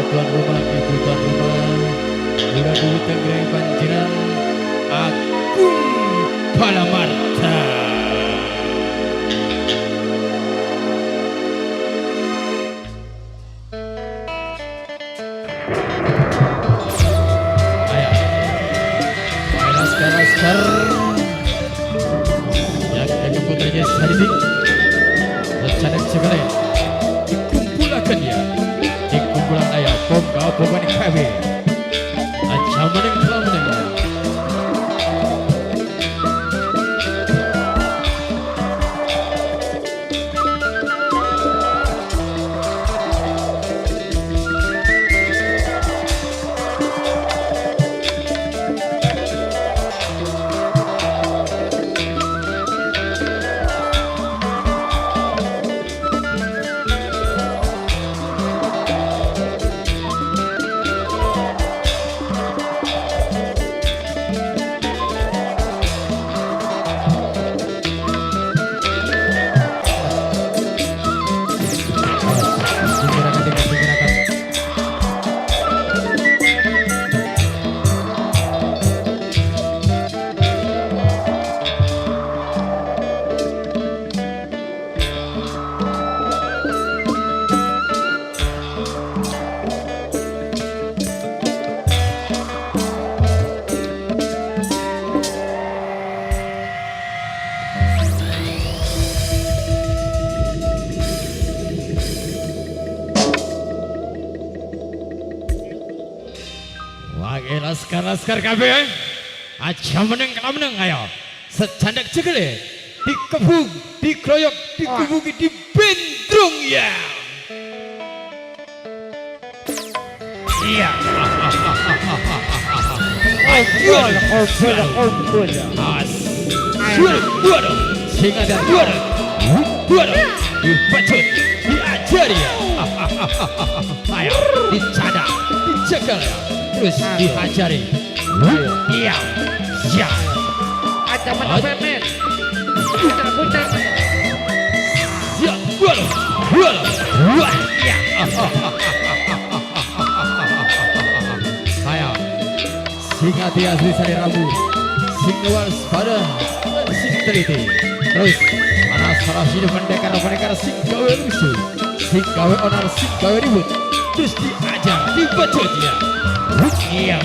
Tuan rumah, ibu tuan rumah, udah dulu tenggreng panjenengan Agung Palamarta. Ayo, ayo laskar laskar yang ke putranya Sariti rencana sekali dikumpulkan ya, dikumpulan ayah bongga bongga KB ancaman yang telah mendengar. Singkirakan dengan singkirakan. Wage laskar laskar kabeh. Aja meneng kalah meneng ayo. Secandak cekele dikebung, dikroyok, dikebuki, dibendrung ya. Iya. Kumpul, kumpul, kumpul. As. Waduh, sing ada waduh. Waduh, dipecut, diajari ya. Ayo, dicadang, dicekel ya. Terus dihajari. Iya. Siap. Aja menang pemet. Putar, putar. Siap. Waduh, waduh. Wah, iya. Ayo. Sing ati asli sari Rabu. Sing waspada lan sing teliti. Terus ana salah siji pendekar-pendekar sing gawe rusuh, sing gawe onar, sing gawe ribut. Terus diajar, dipecut ya. Iya.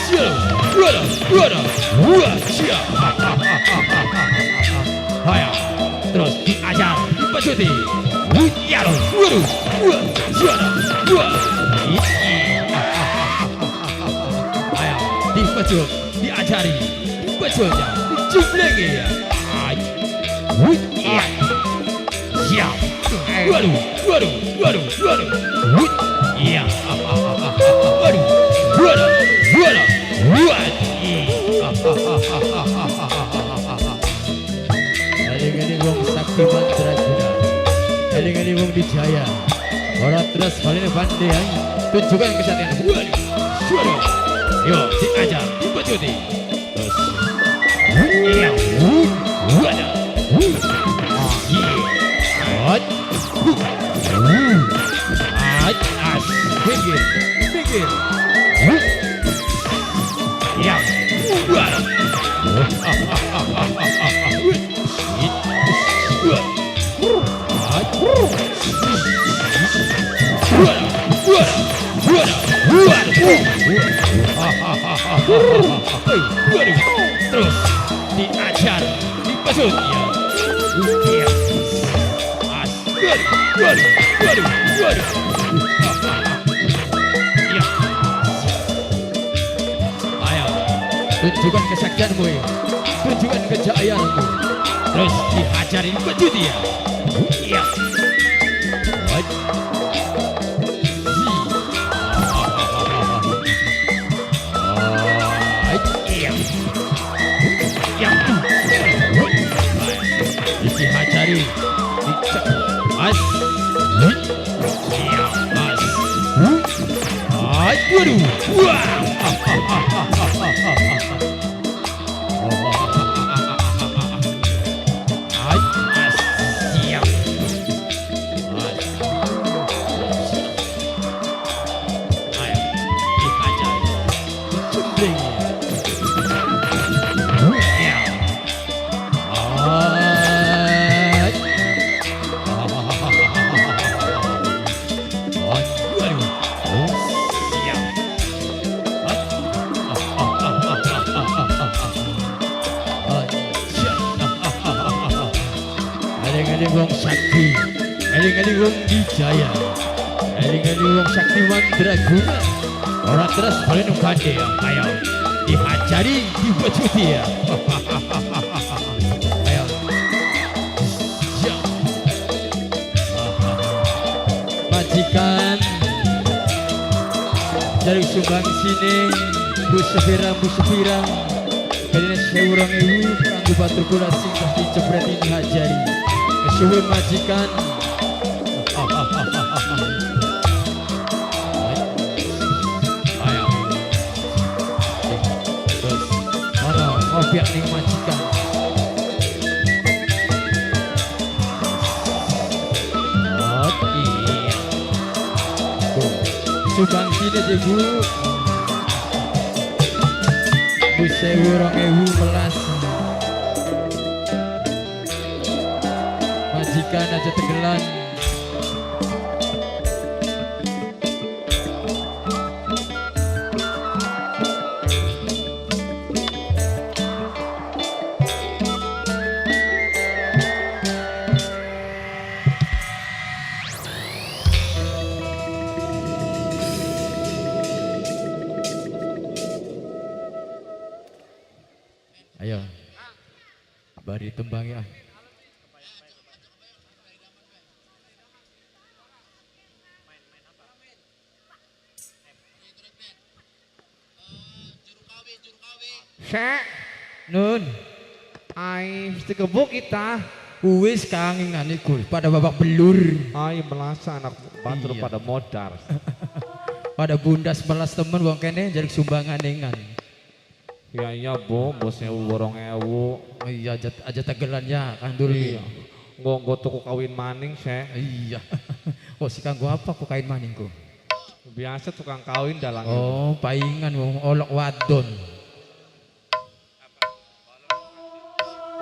Siap. Waduh, waduh. Wah, siap. Ayo. Terus diajar, dipecuti. Iya, waduh. Wah, siap. Wah. Iya. Ayo, dipecut, diajari, dipecut ya, dijublengi ya. Ay. Wih, iya. Siap. Waduh, waduh, waduh, waduh. Wih, iya. Waduh, waduh, waduh, wah. Eling-eling wong sakti mandraguna. Eling-eling wong dijaya. Ora terus baline pandai ya. Tunjukkan kesatian. Waduh, waduh. Yo, diajar, dipecuti. Terus. Iya. Waduh. Iya. Hot. As, as. Minggir, minggir. Ya. Wah. Terus diajar, dipecut ya. Iya. As. Waduh, waduh, waduh, waduh. Iya. Ayo, tunjukkan kesaktianmu ya. Tunjukkan kejayaanmu. Terus dihajarin pecut ya. Iya. Hai. Hai. Iya. Iya. Dihajari, dicek. As. Iya, as. Hai, waduh. Wah. Hai, as. Siap. As. Eling-eling wong sakti, eling-eling wong Wijaya, eling-eling wong sakti mandraguna. Ora terus balen gande ayo dihajari dibecuti ya. Ayo. Ya. Majikan dari sumbang sini Bu Sefira, Bu Sefira kalian 1000 kanggo batur kula sing pasti jebreti dihajari. Kesuwun majikan. Ayo. Terus ono ngopiak ning majikan. Oke. Tuh, sumbang sini sih Bu. Bu 1000 melas. Majikan aja tegelan. Ayo. Bari tembang ya. Sek, Nun, ai dikebuk kita. Wis kang ngene iku pada babak belur. Ai melasa anak batur Iya. pada modar. Pada bundas melas temen wong kene njaluk sumbangan nengan. Iya iya bu, bu 1000 2000. Oh iya aja aja tegelan ya Kang Dulmi. Iya. Nggo tuku kawin maning sek. Iya. Oh si kanggo apa kok kain maning ku? Biasa tukang kawin dalang. Oh, paingan wong olok wadon.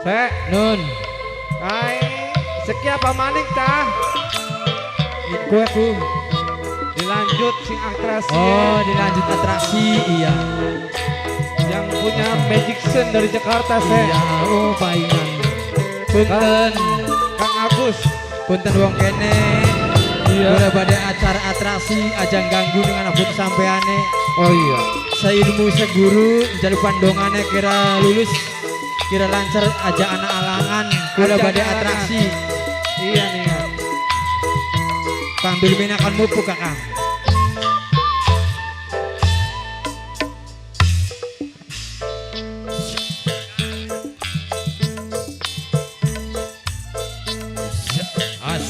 Sek, Nun, ai seki apa maning tah? iku aku. Dilanjut sing atraksi. Oh, dilanjut atraksi, iya. Yang punya Magic Sun dari Jakarta sek. Iya, oh paingan. Punten, Kang Agus. Punten wong kene. Iya. Udah pada acara atraksi aja ganggu dengan abut sampeane. Oh iya. Seilmu seguru jaluk pandongane kira lulus, kira lancar aja anak alangan. Kula Aja pada anak alangan. atraksi. Iya nih ya. Kang Dulmin akan mupuk kakang. As.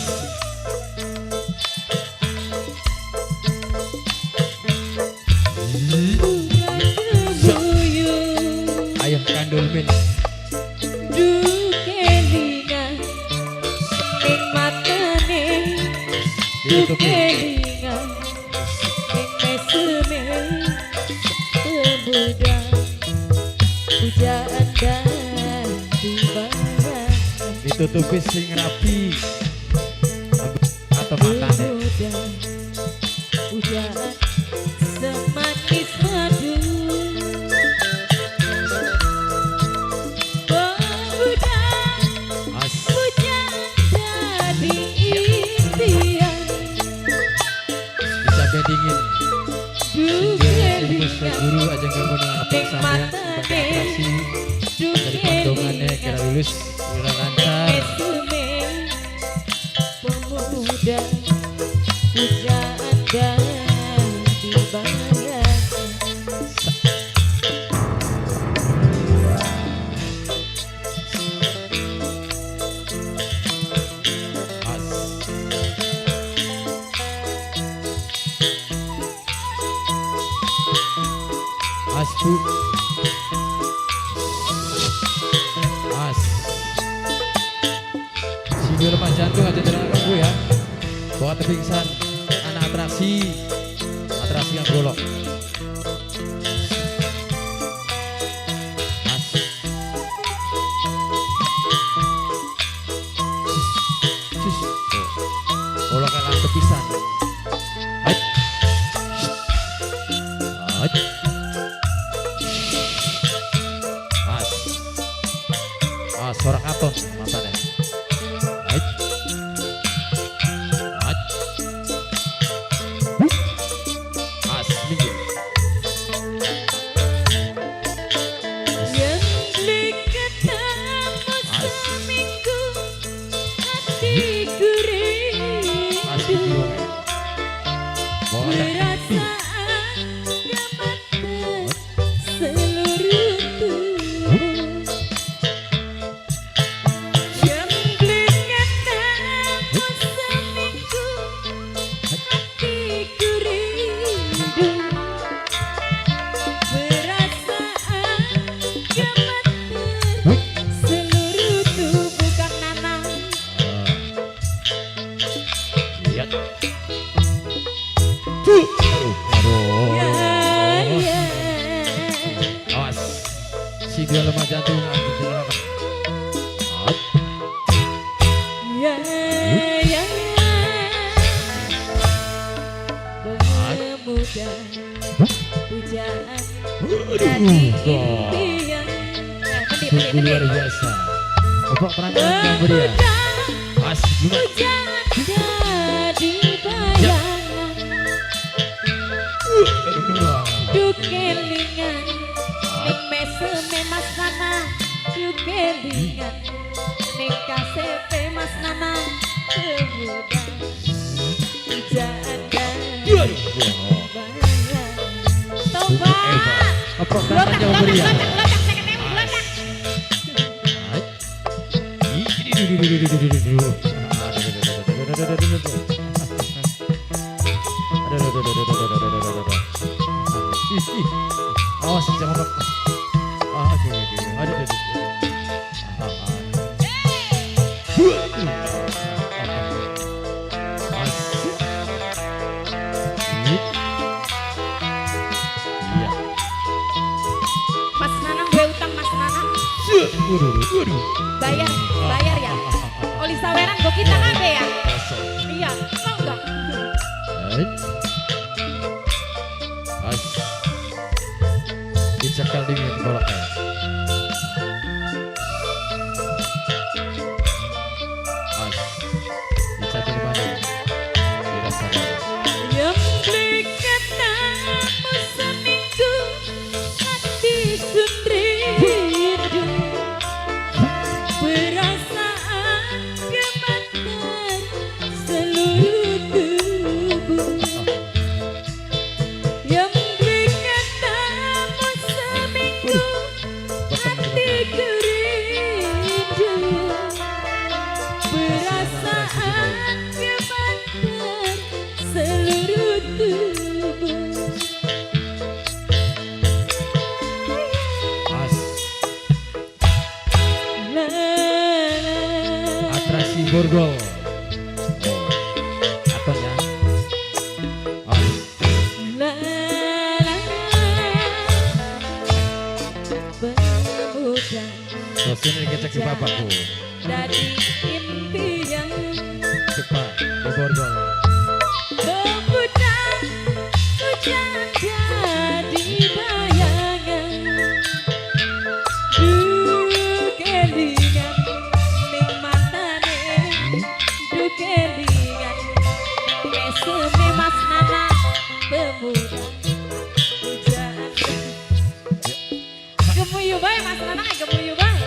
Ayo Kang Dulmin. Ditutupi. Ditutupi sing rapi atau matane. Semanis madu pemuda As. pujaan jadi impian. Bisa dingin. Duke Sing guru aja ganggu dengan apa Ning sampean matane. atraksi dari pandongane kira lulus kira lancar. Mesume pemuda pujaan dan dibayar. As. As Bu. As. Sini lemah jantung aja jalan Bu ya. Bawa pingsan anak atraksi. Atraksi yang golok. As. Sus. Tuh. Golok kalah kepisan. Hai. Hai. As. As ora katon matane. Hai. dadi impian. Mending, Sungguh mending, luar mending. Biasa. Bapak perangkat yang mulia. Mas Jumat. Hujan jadi bayangan, dukelingan ning meseme Mas Nana, dukelingan ning kasepe Mas Nana, pemuda hujan dadi bayangan. Tobat. Bapak Glotak, perangkat yang glotak, mulia. Glotak, glotak, 50.000, glotak. Awas jangan lupa. Ah, oke. Aduh, aduh, aduh. Ah, ah. Asik. Iya. Mas Nanang, gue utang Mas Nanang. Waduh, waduh. Bayar, bayar ya. Oli saweran gue kita kabeh ya. Kosong. Iya, mau enggak? Baik. As. Dicekal dingin bolaknya. As. Dicatur mana? Dirasakan. Yang beli ketemu seminggu hati sun rindu, perasaan gemetar seluruh tubuh. Yang beli ketemu seminggu hatiku rindu, perasaan gemetar seluruh tubuh. As. La, la. Atraksi borgol. Oh. Aton ya. As. La, la. Pemuda Sosnya dikecek di bapakku. dari impian. Cepat, di borgol. Pemuda hujan jadi bayangan, dukelingan ning matane, dukelingan ning meseme Mas Nana, pemuda hujan. Gemuyu bae Mas Nana, gemuyu bae.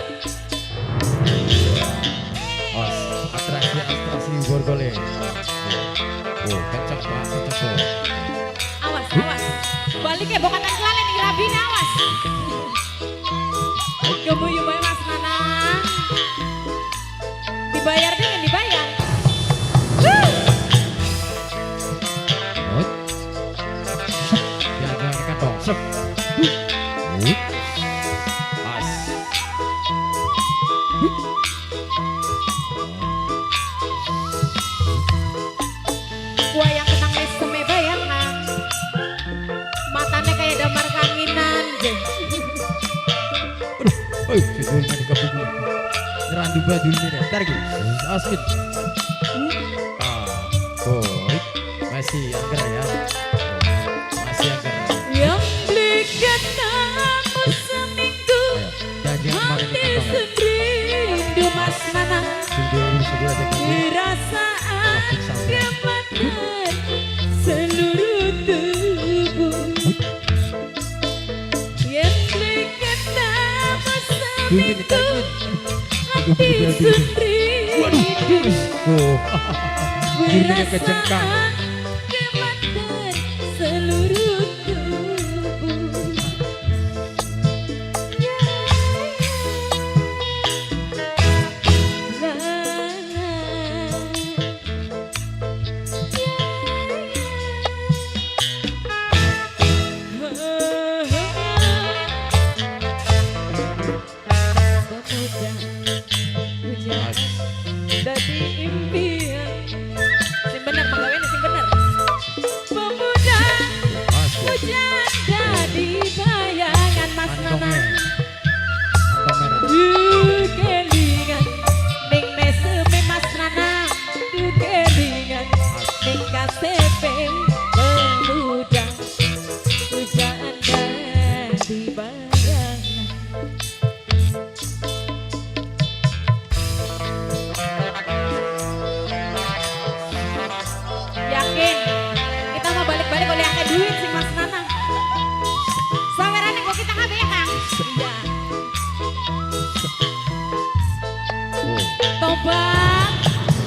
Os, atraksi atraksi borgole. Oh, kencang Pak, kencang kok. Awas, awas. Balik ya, bukan kelalen nih rabine, awas. Gemuyu bae Mas Nanang. Dibayar dengan dibayar. Wuh. Oh. Sep, jangan kantong. Sep. Huh. As. Huh. Gua yang kenang meseme bae ya, Nang. Matanya kayak damar kanginan. Aduh, oi, figurnya di kepungku. Nyerandu baju ini deh. Ntar gitu. Asmin. Ah, oh, masih angker ya. Masih angker. Yang beli ketemu seminggu Ayo, jangan jangan kemarin di hati kantong ya. serindu Mas Nanang. Sing segera aja kamu. Perasaan gemetar seluruh tubuh. Yang beli ketemu seminggu hati serindu. Oh, Jurinya kejengkang. Perasaan gemetar seluruh tubuh. Ya, la, la. Ya, ya. Pemuda hujan dadi impian. Sing bener pegawainya sing bener. Pemuda hujan dadi bayangan Mas Kantongnya. Nanang. Kantong merah. Dukelingan ning meseme Mas Nanang, dukelingan ning kasepe, pemuda hujan dadi bayangan. Tobat.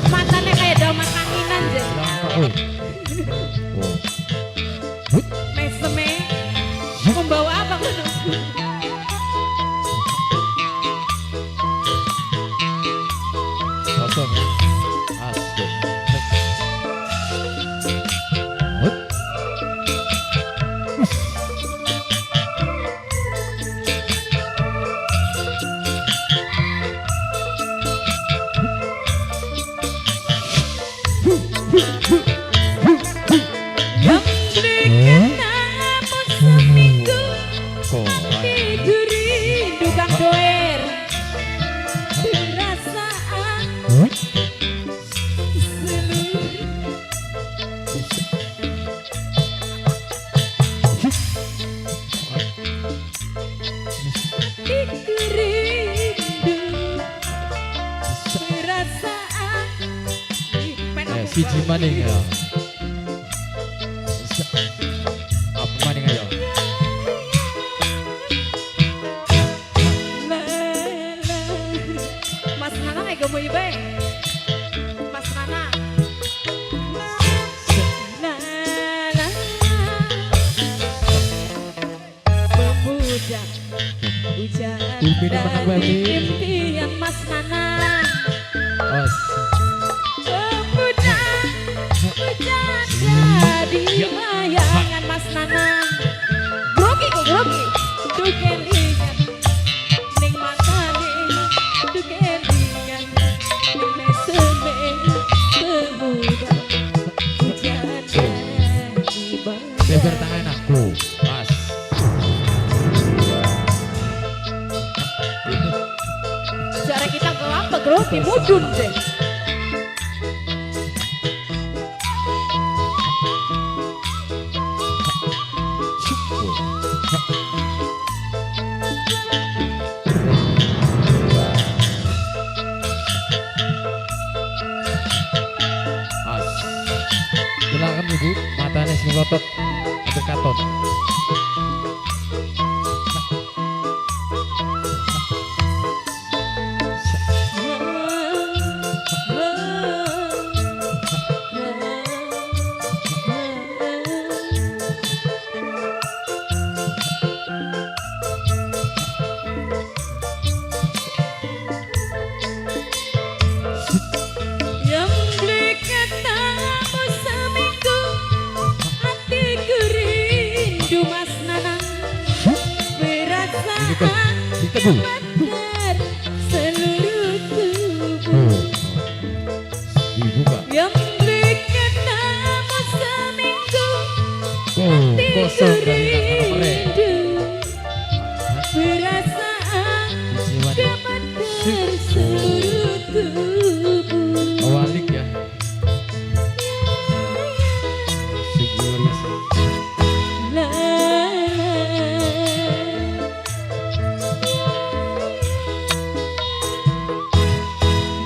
Matanya kayak damar kanginan je. Oh. Oh. Hut. Meseme. Membawa apa ngono? Kosong ya. Asik. Hut. Yang ketemu seminggu Kok. tidur rindu Kang Doer. Perasaan Hut. seluruh hatiku rindu perasaan. Ih, pengen Eh, aku siji maning ya. Apa maning ayo? La, la. Mas Nana kayak gemoy bae. Mas Nana. La, la. Pemuda hujan Upine menang dari wae. impian Mas Nana. Os. Pemuda hujan dari bayangan Mas Nana. Grogi kok grogi. Duh kelingan ning matane, duh kelingan ning meseme pemuda hujan dari bayangan. Beber tangan aku. Mas. Cara kita ke apa grogi mudun deh. As. Silakan Ibu, matanya sing lotot atau katon. Yang beli ketemu seminggu hatiku rindu Mas Nana. Ini kok Perasaan ditebu. gemeter seluruh tubuh. Oh. Dibuka. Yang beli ketemu seminggu Oh, hatiku kosong dari Nana Mere. rindu. Perasaan Siji maning. gemeter seluruh tubuh. Walik ya. Sungguh luar biasa. La, la.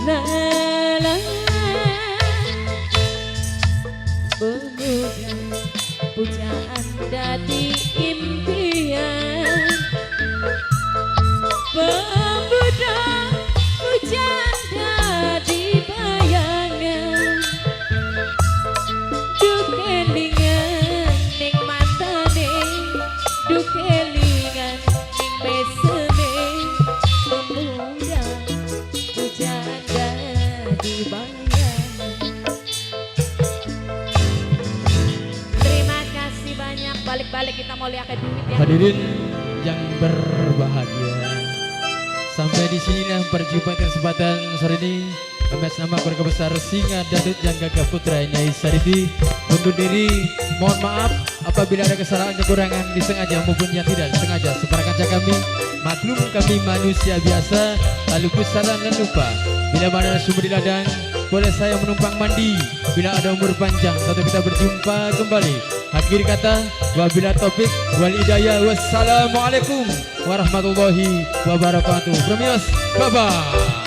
La, la. Pemuda pujaan dadi impian. Pemuda pujaan dadi bayangan. Duh kelingan ning matane, duh kelingan ning meseme pemuda pujaan dadi bayangan. Terima kasih banyak. Balik-balik kita mau lihat duit ya. Hadirin yang berbahagia. Sampai di sini nah perjumpaan kesempatan sore ini. Atas nama keluarga besar Singa Dandut yang gagah putra Nyai Sariti undur diri. Mohon maaf apabila ada kesalahan kekurangan disengaja maupun yang tidak disengaja. Separa kaca kami, maklum kami manusia biasa, lalu salah dan lupa. Bila mana sumber di ladang, boleh saya menumpang mandi. Bila ada umur panjang, tentu kita berjumpa kembali. Akhir kata, wabila taufik wal hidayah. Wassalamualaikum warahmatullahi wabarakatuh. Premios, bye bye.